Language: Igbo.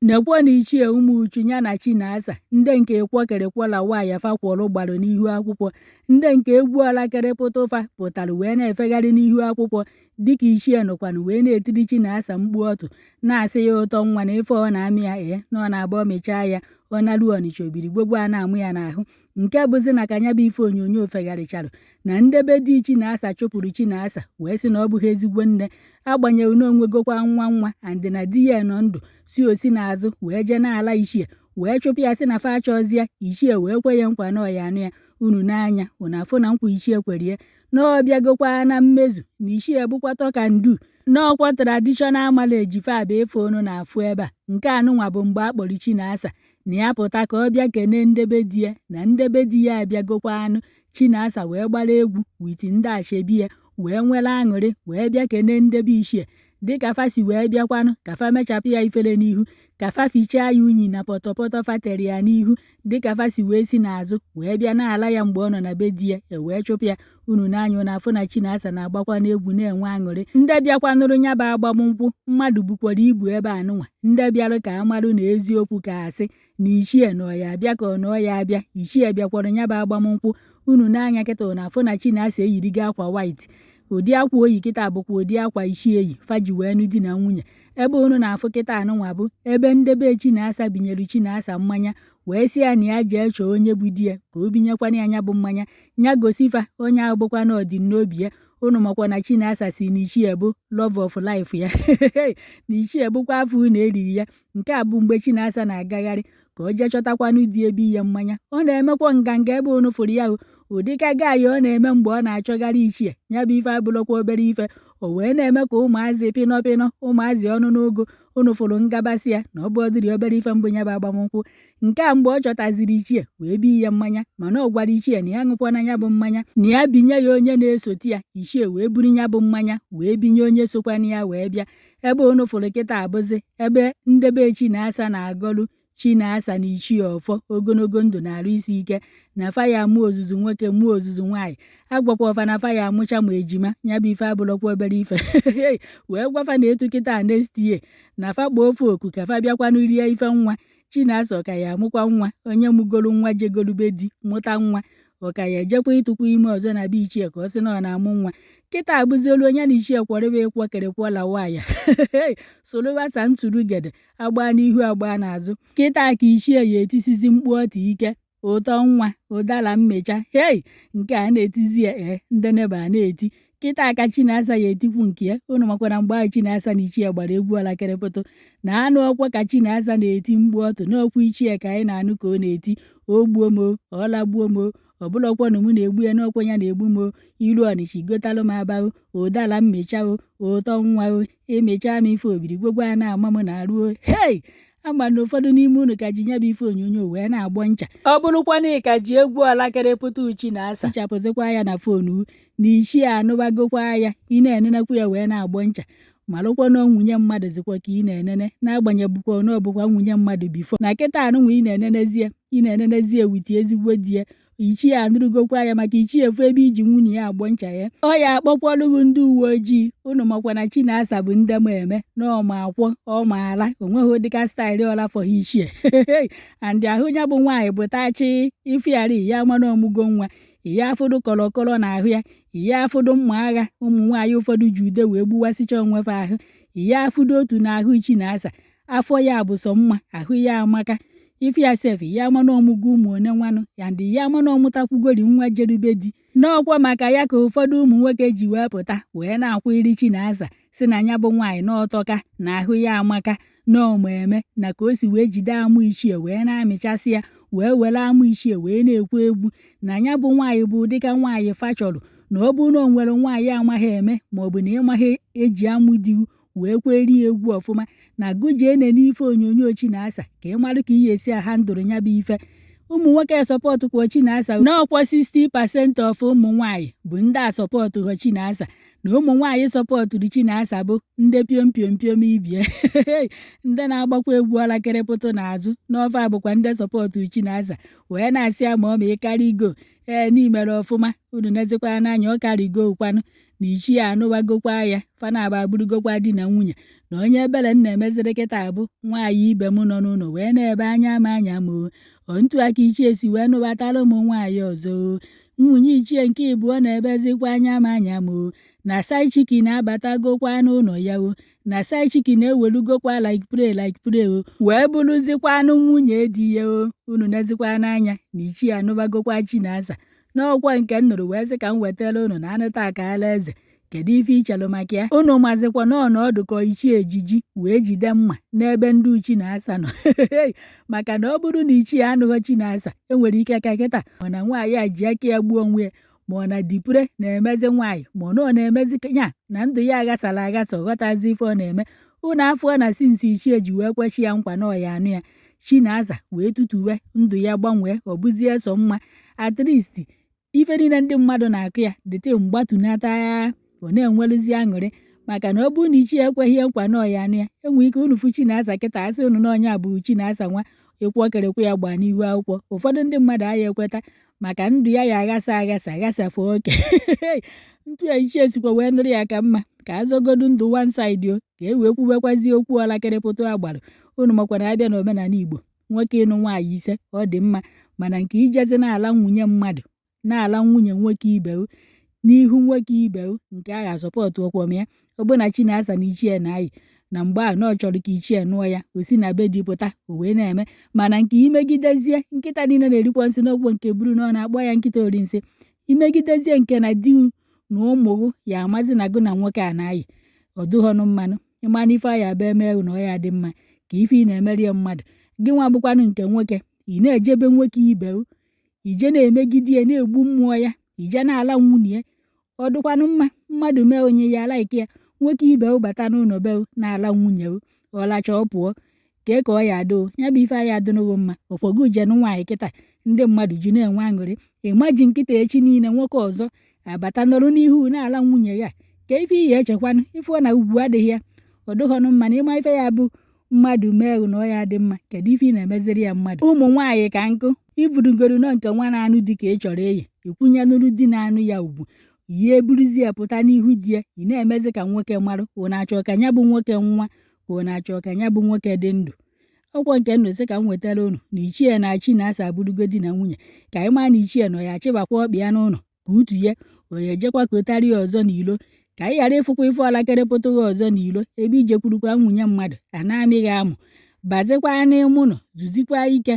Nekwa na Ichie Umuchu ya na Chinasa, ndị nke ịkwọkịrịkwọ la waya fa kwọrọ gbarụ n'ihu akwụkwọ, ndị nke egwu ọlakịrịpụtụfa pụtara wee na-efegharị n'ihu akwụkwọ, dịka Ichie nọkwanụ wee na-etiri Chinasa mkpu ọtụ, na-asị ya ụtọ nwa na ife ọ na-amị ya ee na ọ na-abụ ọ mịchaa ya, ọ naruo Ọnịcha obirigwogwo a na-amụ ya n'ahụ. Nke bụzi na ka nya bụ ife onyonyo fegharịcharụ na ndebe di Chinasa chụpụrụ Chinasa wee sị na ọ bụghị ezigbo nne, agbanyeghị na o nwegokwa nwa nwa and na di ya nọ ndụ, si osi n'azụ wee jee n'ala Ichie wee chụpụ ya, sị na fa achọzie. Ichie wee kwe ya nkwa na ọ ya anụ ya. Unu n'anya unu afụ na nkwa Ichie kwere ya na ọ bịagokwa na mmezu, na Ichie bụkwa tọkandu n'ọkwa traditional marriage fa bụ ife unu na-afụ ebe a. Nke anụnwa bụ mgbe a kpọrọ Chinasa na ya pụta ka ọ bịa kene ndebe di ya, na ndebe di ya abịagokwa anụ. Chinasa wee gbara egwu with ndị ashebi ya wee nwere aṅụrị wee bịa kene ndebe Ichie, dịka fa si wee bịakwanụ ka fa mechapụ ya ifere n'ihu, ka fa fichaa ya unyi na pọtọpọtọ fa tere ya n'ihu, dịka fa si wee si n'azụ wee bịa n'ala ya mgbe ọ nọ na be di ya, e wee chụpụ ya. Unu n'anya unu afụ na Chinasa na-agbakwa n'egwu na-enwe aṅụrị. Ndị bịakwanụrụ nya bụ agbamnkwụ mmadụ bukwara ibu ebe anụnwa, ndị bịarụ ka amarụ na eziokwu ka asị na Ichie na ọ ya abịa ka ọ na ọ ya abịa. Ichie bịakwara nya bụ agbamnkwụ. Unu n'anya kịta unu afụ na Chinasa eyirigo akwa white. Ụdị akwa oyi kịta bụkwa ụdị akwa Ichie yi fa ji wee nụ di na nwunye. Ebe unu na-afụ kịta anụnwa bụ ebe ndebe Chinasa binyere Chinasa mmanya wee sị ya na ya jee chọọ onye bụ di ya ka o binyekwana ya nya bụ mmanya, nya gosifa onye ahụ bụkwa na ọdịnobi ya. Unu makwa na Chinasa si na Ichie bụ love of life ya, na Ichie bụkwa afọ unu erighị ya. Nke a bụ mgbe Chinasa na-agagharị ka o jee chọtakwanụ di ebe ihe mmanya. Ọ na-emekwa nganga ebe unu fụrụ ya o, ụdịka gaayị ọ na-eme mgbe ọ na-achọgharị Ichie ya bụ ife abụrụkwa obere ife. O wee na-eme ka ụmụazị pịnọ pịnọ, ụmụazị ọnụ n'ogo. Unu fụrụ ngabasị ya na ọ bụ ọdịrị obere ife mbụ ya bụ agbamnkwụ. Nke a mgbe ọ chọtaziri Ichie wee bi ya mmanya, mana ọ gwara Ichie na ya ṅụkwana ya bụ mmanya, na ya binye ya onye na-esote ya. Ichie wee buru ya bụ mmanya wee binye onye sokwana ya wee bịa. Ebe unu fụrụ kịta abụzi ebe ndebe Chinasa na-agọlụ Chinasa na Ichie ọfọ ogologo ndụ na arụ isi ike, na fa ya amụ ozuzu nwoke mụọ ozuzu nwaanyị. Agwakwa ọfa na fa ya amụcha ma ejima, ya bụ ife abụrụkwa obere ife. Wee gwafa na etu kịta next year na fa kpọọ ofe oku ka fa bịakwanụ rie ife nwa. Chinasa ọ ka ya amụkwa nwa, onye mụgolu nwa jegolube di mụta nwa, ọ ka ya ejekwa ịtụkwa ime ọzọ na be Ichie ka ọ sị na ọ na-amụ nwa. Kịta abụziolu onye na Ichie kwọrịba ịkwọkịrịkwọ la waya sụrụbasa ntụrụgede agba n'ihu agba n'azụ. Kịta ka Ichie ya etisizi mkpu ọtụ ike, ụtọ nwa ụdara mmecha hei, nke a na-etizi ya ee ndị neba a na-eti. Kịta ka Chinasa ya etikwu nke ya. Unu makwara mgbe ahụ Chinasa na Ichie gbara egwu ọlakịrịpụtụ na anụ ọkwa ka Chinasa na-eti mkpu ọtụ n'okwu Ichie ka anyị na-anụ ka ọ na-eti o gbuo m o, ọ lagbuo m o, ọ bụlọkwa na mụ na-egbu ya n'ọkwa ya na-egbu m o, ilu Ọnịcha igotalụ m aba o, ụdara mmecha o, ụtọ nwa o, emechaa m ife obiri gwogwo a na-ama m na-arụ o. Hei, ama na ụfọdụ n'ime unu ka ji nya bụ ife onyonyo wee na-agbọ ncha. Ọ bụrụkwa na ị ka ji egwu ọlakịrịpụtụ Chinasa, hichapụzikwa ya na phone na Ichie anụbagokwa ya, ị na-enenekwa ya wee na-agbọ ncha. Malụkwa na nwunye mmadụ zikwa ka ị na-enene, n'agbanyeghịkwa na ọ bụkwa nwunye mmadụ before. Na kịta anụnwa ị na-enenezie, ị na-enenezie with ezigbo di ya. Ichie anụrụgokwa ya, maka Ichie fụ ebe iji nwunye ya agbọ ncha ya, ọ ya akpọkwọlụghị ndị uwe ojii. Unu makwa na Chinasa bụ ndị ma eme na ọma akwọ ọma ala, onweghị ụdịka style ọla fọghị Ichie and ahụ ya bụ nwaanyị bụ tachi ifiari ya mana ọmụgo nwa ya afụdụ kọlọkọlọ na ahụ ya, ya afụdụ mma agha ụmụ nwaanyị ụfọdụ ji ude wee gbuwasịcha onwefe ahụ, ya afụdụ otu n'ahụ Chinasa. Afọ ya bụ sọ mma, ahụ ya amaka. Ife ya sef ya mana ọmụgo ụmụ one nwanụ ya ndị ya mana ọmụtakwugori nwa jerube di. N'ọkwa maka ya ka ụfọdụ ụmụ nwoke ji wee pụta wee na-akwa iri Chinasa, si na ya bụ nwaanyị n'ọtọka na ahụ ya amaka na ọma eme, na ka o si wee jide amụ Ichie wee na-amịchasị ya wee were amụ Ichie wee na-ekwu egwu, na ya bụ nwaanyị bụ ụdịka nwaanyị fa chọrọ, na ọ bụrụ na o nwere nwaanyị amaghị eme maọbụ na ịmaghị eji amụ di wee kweri ya egwu ọfụma, na gụjee ne n'ife onyonyo Chinasa ka ị marụ ka ị ga-esi aha ndụrụ ya bụ ife. Ụmụ nwoke support kwa Chinasa n'ọkwa 60% of ụmụ nwaanyị bụ ndị a support họ Chinasa, na ụmụ nwaanyị supportụrụ Chinasa bụ ndị piom piom piom ibie, ndị na-agbakwa egwu ọlakịrịpụtụ n'azụ n'ofe bụkwa ndị support Chinasa wee na-asị ya ma ọ ma ịkarịgo ee n'imere ọfụma. Unu nezikwa n'anya ọ karịgo kwanụ. Na ichie anụwagokwa ya, fana abụrụgokwa di na nwunye. Na onye ebere m na-emeziri kịta bụ nwaanyị ibe m nọ n'ụlọ wee na-ebe anya m anya m o ntu aka ichie si wee nụbatara ụmụ nwaanyị ọzọ o. Nwunye ichie nke ịbụọ na-ebezikwa anya m anya m o, na side chick abatagokwa n'ụlọ ya o, na side chick ewelugokwa like play like play o, wee bụrụzikwanụ nwunye di ya o. Unu nezikwa n'anya na ichie anụbagokwa Chinasa. N'ọkwa nke m nụrụ wee sị ka m wetara unu na anụta akaala eze. Kedu ife ichelụ maka ya? Unu mazikwa na ọnọdụ ka ichie ejiji wee jide mma n'ebe ndị Chinasa nọ, maka na ọ bụrụ na ichie anụghọ Chinasa, enwere ike ka kịta ọ na nwaanyị a ji aka ya gbuo onwe ya, ma ọ na dipre na-emezi nwaanyị, ma ọ na ọ na-emezi ya na ndụ ya aghasara aghasa, ọ ghọtazi ife ọ na-eme. Unu afọ na since ichie ji wee kwechi ya nkwa na ọ ya anụ ya, Chinasa wee tutuwe ndụ ya gbanwee, ọ bụzie sọ mma. At least ife niile ndị mmadụ na-akụ ya dịte mgbatunata, ọ na-enweluzi aṅụrị, maka na ọ bụrụ na ichie ekweghị nkwa na ọ ya anụ ya, enwere ike unu fụ Chinasa kịta, asị unu na ọnya bụ Chinasa nwa ịkwọkịrịkwụ ya gbaa n'ihu akwụkwọ, ụfọdụ ndị mmadụ aya ekweta, maka ndụ ya ya aghasa aghasa aghasafụ oke. Ntu ya ichie sikwa wee nụrụ ya ka mma ka azọgodu ndụ one side o, ka e wee kwuwekwazie okwu ọlakịrịpụtụ agbarụ. Unu makwana abịa n'omenala Igbo, nwoke ịnụ nwaanyị ise ọ dị mma, mana nke ijezi na-ala nwunye mmadụ, na-ala nwunye nwoke ibe n'ihu nwoke ibe, nke agha support ọkwọm ya. Ọ bụ na Chinasa na ichie na-ayị na mgbe ahụ na ọ chọrọ ka ichie nụọ ya, o si na be di pụta, o wee na-eme. Mana nke imegidezie nkịta niile na-erikwa nsị n'ọgwọ nke buru na ọ na-akpọ ya nkịta ori nsị, imegidezie nke na di na ụmụ ya amazi na gụ na nwoke a na-ayị, ọ dụghọnụ mmanụ. Ịmana ife aya abịa eme na ọ ya dị mma ka ife ị na-emeri mmadụ. Gị nwa bụkwanụ nke nwoke, ị na-ejebe nwoke ibe, ije na-emegide ya, na-egbu mmụọ ya, ije na-ala nwunye ya, ọ dụkwanụ mma? Mmadụ mee onye ya like ya, nwoke ibe bata n'ụlọ be na-ala nwunye, ọ lacha ọ pụọ, kee ka ọ ya adụ ya? Bụ ife aya adịnụghị mma. Ọkwago jenụ nwaanyị kịta, ndị mmadụ ji na-enwe aṅụrị ịmaji nkịta echi niile nwoke ọzọ abata nọrọ n'ihu na-ala nwunye ya, ka ife iyi echekwanụ ife ọ na ugwu adịghị ya, ọ dụghọnụ mma. Na ịma ife ya bụ mmadụ mee na ọ ya dị mma, kedu ife ị na-emeziri ya mmadụ? Ụmụ nwaanyị ka nkụ iburugoro nọ nke nwa na-anụ di ka ị chọrọ iyi ikwunyenụrụ di na-anụ ya ugwu ya, eburuzi ya pụta n'ihu di ya, ị na-emezi ka nwoke marụ. Ụ na-achọ ka ya bụ nwoke nwa, ka ụ na-achọ ka ya bụ nwoke dị ndụ? Ọkwọ nke nnụ sị ka m wetara unu na ichie na Chinasa abụrụgo di na nwunye, ka anyị maa na ichie nọ ya chịbakwa ọkpa ya n'ụlọ ka utu ya o ya ejekwa kotarị ya ọzọ n'ilo, ka anyị ghara ịfụkwa ife ọlakịrịpụtụghị ọzọ n'ilo ebe ijekwurukwa nwunye mmadụ a na-amịghị amụ. Bazikwa n'ime ụlọ, zuzikwa ike.